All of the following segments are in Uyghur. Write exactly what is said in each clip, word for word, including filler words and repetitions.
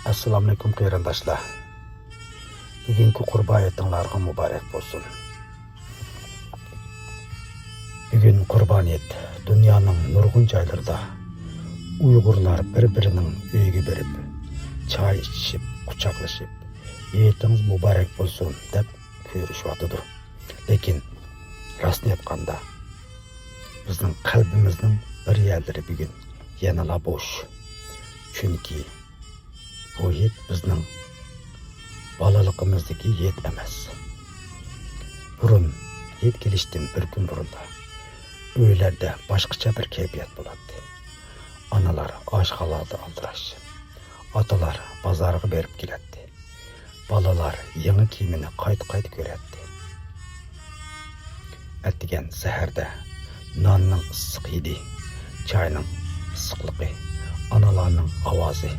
ئەسسالامۇئەلەيكۇم قېرىنداشلار. بۈگۈنكى قۇربان ھېيتىڭلارغا مۇبارەك بولسۇن. بۈگۈن قۇربان ھېيت. دۇنيانىڭ نۇرغۇن جايلىرىدا ئۇيغۇرلار بىر-بىرىنىڭ ئۆيىگە بېرىپ، چاي ئىچىشىپ، قۇچاقلىشىپ، «ھېيتىڭىز مۇبارەك بولسۇن» دەپ كۆرۈشۈۋاتىدۇ. لېكىن راستىنى ئېيتقاندا، بىزنىڭ قەلبىمىزنىڭ بىر يەرلىرى بۈگۈن يەنىلا بوش. چۈنكى بۇ ھېيت بىزنىڭ بالىلىقىمىزدىكى ھېيت ئەمەس. بۇرۇن، ھېيت كېلىشتىن بىر كۈن بۇرۇنلا ئۆيلەردە باشقىچە بىر كەيپىيات بولاتتى. ئانىلار ئاشخانىلاردا ئالدىراش، ئاتىلار بازارغا بېرىپ كېلەتتى. بالىلار يېڭى كىيىمىنى قايتا-قايتا كۆرەتتى. ئەتىگەن سەھەردە ناننىڭ ئىسسىق ھىدى، چاينىڭ ئىسسىقلىقى، ئانىلارنىڭ ئاۋازى،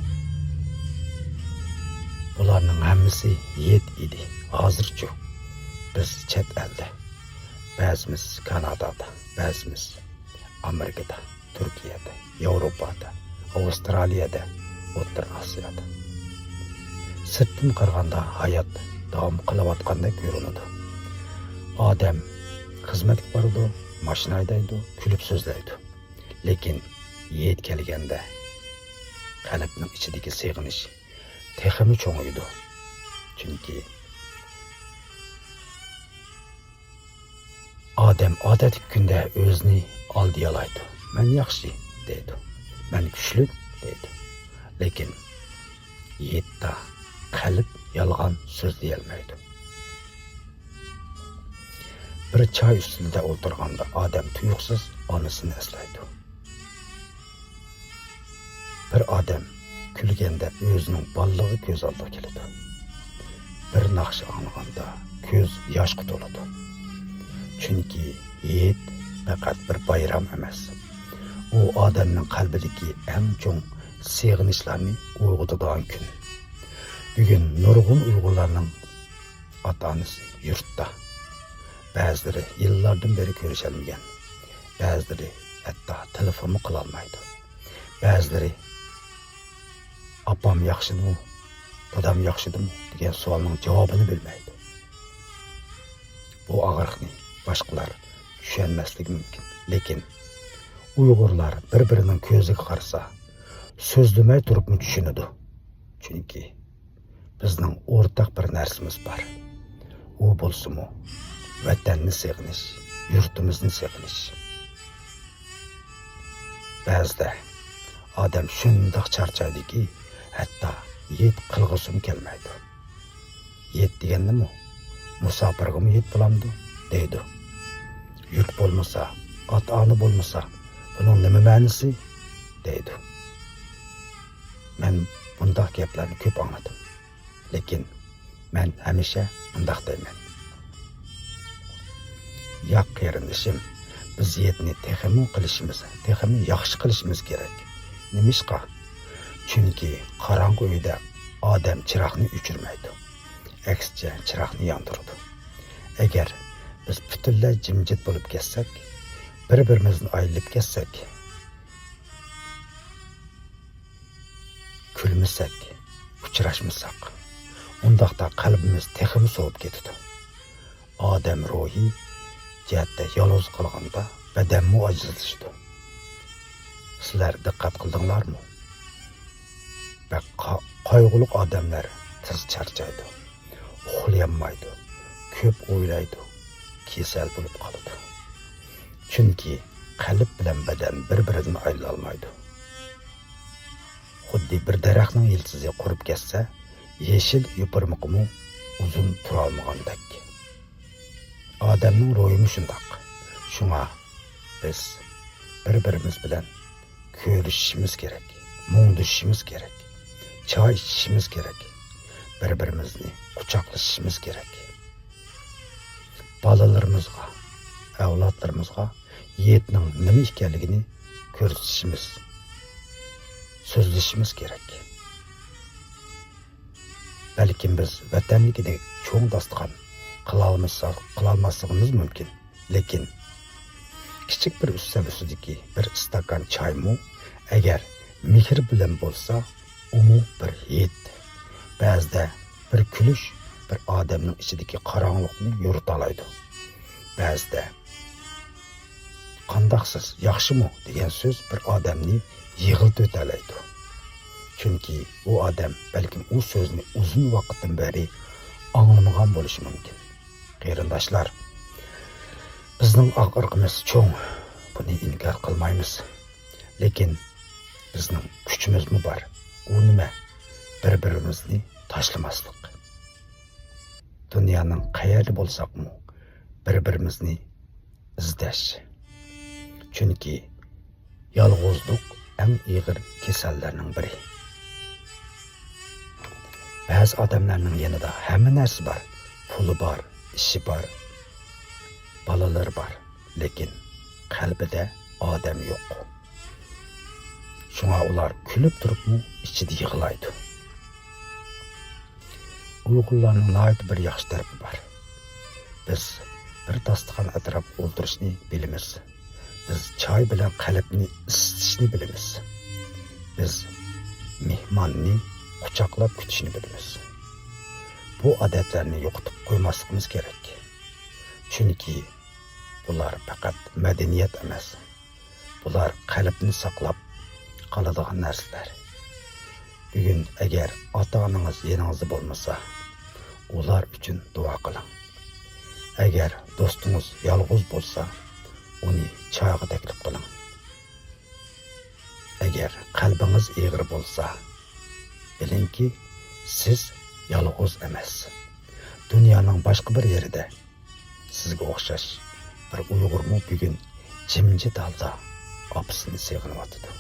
بۇلارنىڭ ھەممىسى ھېيت ئىدى. ھازىرچۇ؟ بىز چەت ئەلدە، بەزىمىز كانادادا، بەزىمىز ئامېرىكىدا، تۈركىيەدە، ياۋروپادا، ئاۋسترالىيەدە، ئوتتۇرا ئاسىيادا. سىرتتىن قارىغاندا ھايات داۋام قىلىۋاتقاندەك كۆرۈنىدۇ. ئادەم خىزمەتكە بارىدۇ، ماشىنا ھەيدەيدۇ، كۈلۈپ سۆزلەيدۇ. لېكىن ھېيت كەلگەندە قەلبنىڭ ئىچىدىكى سېغىنىش تېخىمۇ چوڭىيىدۇ. چۈنكى ئادەم ئادەتتىكى كۈندە ئۆزىنى ئالدىيالايدۇ. «مەن ياخشى» دەيدۇ. «مەن كۈچلۈك» دەيدۇ. لېكىن ھېيتتا قەلب يالغان سۆزلىيەلمەيدۇ. بىر چاي ئۈستىلىدە ئولتۇرغاندا ئادەم تۇيۇقسىز ئانىسىنى ئەسلەيدۇ. بىر ئادەم كۈلگەندە ئۆزىنىڭ بالىلىقى كۆز ئالدىغا كېلىدۇ. بىر ناخشا ئاڭلىغاندا كۆز ياشقا تولىدۇ. چۈنكى ھېيت پەقەت بىر بايرام ئەمەس. ئۇ ئادەمنىڭ قەلبىدىكى ئەڭ چوڭ سېغىنىشلارنى ئويغىتىدىغان كۈن. بۈگۈن نۇرغۇن ئۇيغۇرلارنىڭ ئاتا-ئانىسى يۇرتتا. بەزىلىرى يىللاردىن بېرى كۆرۈشەلمىگەن. بەزىلىرى ھەتتا تېلېفونمۇ قىلالمايدۇ. بەزىلىرى «ئاپام ياخشىدىمۇ؟ دادام ياخشىدىمۇ؟» دېگەن سوئالنىڭ جاۋابىنى بىلمەيدۇ. بۇ ئاغرىقنى باشقىلار چۈشەنمەسلىكى مۇمكىن. لېكىن ئۇيغۇرلار بىر-بىرىنىڭ كۆزىگە قارىسا، سۆزلىمەي تۇرۇپمۇ چۈشىنىدۇ. چۈنكى بىزنىڭ ئورتاق بىر نەرسىمىز بار. ئۇ بولسىمۇ ۋەتەننى سېغىنىش، يۇرتىمىزنى سېغىنىش. بەزىدە ئادەم شۇنداق چارچايدۇكى، ھەتتا ھېيت قىلغۇسىمۇ كەلمەيدۇ. «ھېيت دېگەننىمۇ، مۇساپىرغىمۇ ھېيت بولامدۇ؟» دەيدۇ. «يۇرت بولمىسا، ئاتا-ئانا بولمىسا، بۇنىڭ نېمە مەنىسى؟» دەيدۇ. مەن بۇنداق گەپلەرنى كۆپ ئاڭلىدىم. لېكىن مەن ھەمىشە مۇنداق دەيمەن: «ياق، قېرىندىشىم، بىز ھېيتنى تېخىمۇ قىلىشىمىز، تېخىمۇ ياخشى قىلىشىمىز كېرەك.» نېمىشقا؟ چۈنكى قاراڭغۇ ئۆيدە ئادەم چىراغنى ئۆچۈرمەيدۇ. ئەكسىچە، چىراغنى ياندۇرىدۇ. ئەگەر بىز پۈتۈنلەي جىمجىت بولۇپ كەتسەك، بىر-بىرىمىزدىن ئايرىلىپ كەتسەك، كۈلمىسەك، ئۇچراشمىساق، ئۇنداقتا قەلبىمىز تېخىمۇ سوۋۇپ كېتىدۇ. ئادەم روھىي جەھەتتە يالغۇز قالغاندا، بەدەنمۇ ئاجىزلىشىدۇ. سىلەر دىققەت قىلدىڭلارمۇ؟ بەك قا-، قايغۇلۇق ئادەملەر تېز چارچايدۇ، ئۇخلىيالمايدۇ، كۆپ ئويلايدۇ، كېسەل بولۇپ قالىدۇ. چۈنكى قەلب بىلەن بەدەن بىر-بىرىدىن ئايرىلالمايدۇ. خۇددى بىر دەرەخنىڭ يىلتىزى قۇرۇپ كەتسە، يېشىل يوپۇرمىقىمۇ ئۇزۇن تۇرالمىغاندەك. ئادەمنىڭ روھىمۇ شۇنداق. شۇڭا بىز بىر-بىرىمىز بىلەن كۆرۈشۈشىمىز كېرەك، مۇڭدىشىشىمىز كېرەك، چاي ئىچىشىمىز كېرەك، بىر-بىرىمىزنى قۇچاقلىشىشىمىز كېرەك. بالىلىرىمىزغا، ئەۋلادلىرىمىزغا ھېيتنىڭ نېمە ئىكەنلىكىنى كۆرسىتىشىمىز، سۆزلىشىمىز كېرەك. بەلكىم بىز ۋەتەندىكىدەك چوڭ داستىخان قىلالمىسا-، قىلالماسلىقىمىز مۇمكىن. لېكىن كىچىك بىر ئۈستەل ئۈستىدىكى بىر ئىستاكان چايمۇ ئەگەر مېھىر بىلەن بولسا، ئۇمۇ بىر ھېيت. بەزىدە بىر كۈلۈش بىر ئادەمنىڭ ئىچىدىكى قاراڭغۇلۇقنى يورۇتالايدۇ. بەزىدە «قانداقسىز، ياخشىمۇ؟» دېگەن سۆز بىر ئادەمنى يىغلىتىۋېتەلەيدۇ. چۈنكى ئۇ ئادەم بەلكىم ئۇ سۆزنى ئۇزۇن ۋاقىتتىن بېرى ئاڭلىمىغان بولۇشى مۇمكىن. قېرىنداشلار، بىزنىڭ ئاغرىقىمىز چوڭ، بۇنى ئىنكار قىلمايمىز. لېكىن بىزنىڭ كۈچىمىزمۇ بار. ئۇ نېمە؟ بىر-بىرىمىزنى تاشلىماسلىق. دۇنيانىڭ قەيەردە بولساقمۇ، بىر-بىرىمىزنى ئىزدەش. چۈنكى يالغۇزلۇق ئەڭ ئېغىر كېسەللەرنىڭ بىرى. بەزى ئادەملەرنىڭ يېنىدا ھەممە نەرسە بار، پۇلى بار، ئىشى بار، بالىلىرى بار، لېكىن قەلبىدە ئادەم يوق. شۇڭا ئۇلار كۈلۈپ تۇرۇپمۇ ئىچىدە يىغلايدۇ. ئۇيغۇرلارنىڭ ناھايىتى بىر ياخشى تەرىپى بار. بىز بىر داستىخان ئەتراپىدا ئولتۇرۇشنى بىلىمىز. بىز چاي بىلەن قەلبنى ئىسسىتىشنى بىلىمىز. بىز مېھماننى قۇچاقلاپ كۈتۈشنى بىلىمىز. بۇ ئادەتلەرنى يوقىتىپ قويماسلىقىمىز كېرەك. چۈنكى بۇلار پەقەت مەدەنىيەت ئەمەس. بۇلار قەلبنى ساقلاپ قالىدىغان نەرسىلەر. بۈگۈن ئەگەر ئاتا-ئانىڭىز يېنىڭىزدا بولمىسا، ئۇلار ئۈچۈن دۇئا قىلىڭ. ئەگەر دوستىڭىز يالغۇز بولسا، ئۇنى چايغا تەكلىپ قىلىڭ. ئەگەر قەلبىڭىز ئېغىر بولسا، بىلىڭكى، سىز يالغۇز ئەمەس. دۇنيانىڭ باشقا بىر يېرىدە سىزگە ئوخشاش بىر ئۇيغۇرمۇ بۈگۈن جىمجىت ھالدا ئاپىسىنى سېغىنىۋاتىدۇ.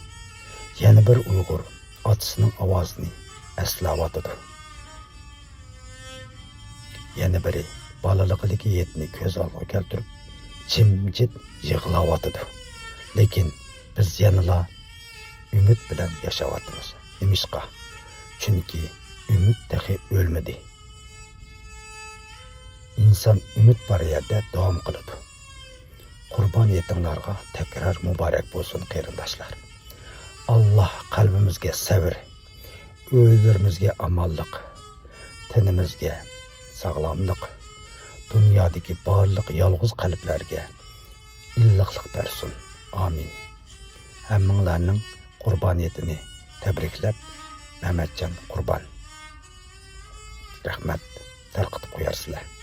يەنە بىر ئۇيغۇر ئاتىسىنىڭ ئاۋازىنى ئەسلەۋاتىدۇ. يەنە بىرى بالىلىقىدىكى ھېيتنى كۆز ئالدىغا كەلتۈرۈپ، جىمجىت يىغلاۋاتىدۇ. لېكىن بىز يەنىلا ئۈمىد بىلەن ياشاۋاتىمىز. نېمىشقا؟ چۈنكى ئۈمىد تېخى ئۆلمىدى. ئىنسان ئۈمىد بار يەردە داۋام قىلىدۇ. قۇربان ھېيتىڭلارغا تەكرار مۇبارەك بولسۇن، قېرىنداشلار. ئاللا قەلبىمىزگە سەۋر، ئۆيلىرىمىزگە ئامانلىق، تېنىمىزگە ساغلاملىق، دۇنيادىكى بارلىق يالغۇز قەلبلەرگە ئىللىقلىق بەرسۇن. ئامىن. ھەممىڭلارنىڭ قۇربان ھېيتىنى تەبرىكلەپ، مەمەتجان قۇربان. رەھمەت، تارقىتىپ قويارسىلەر.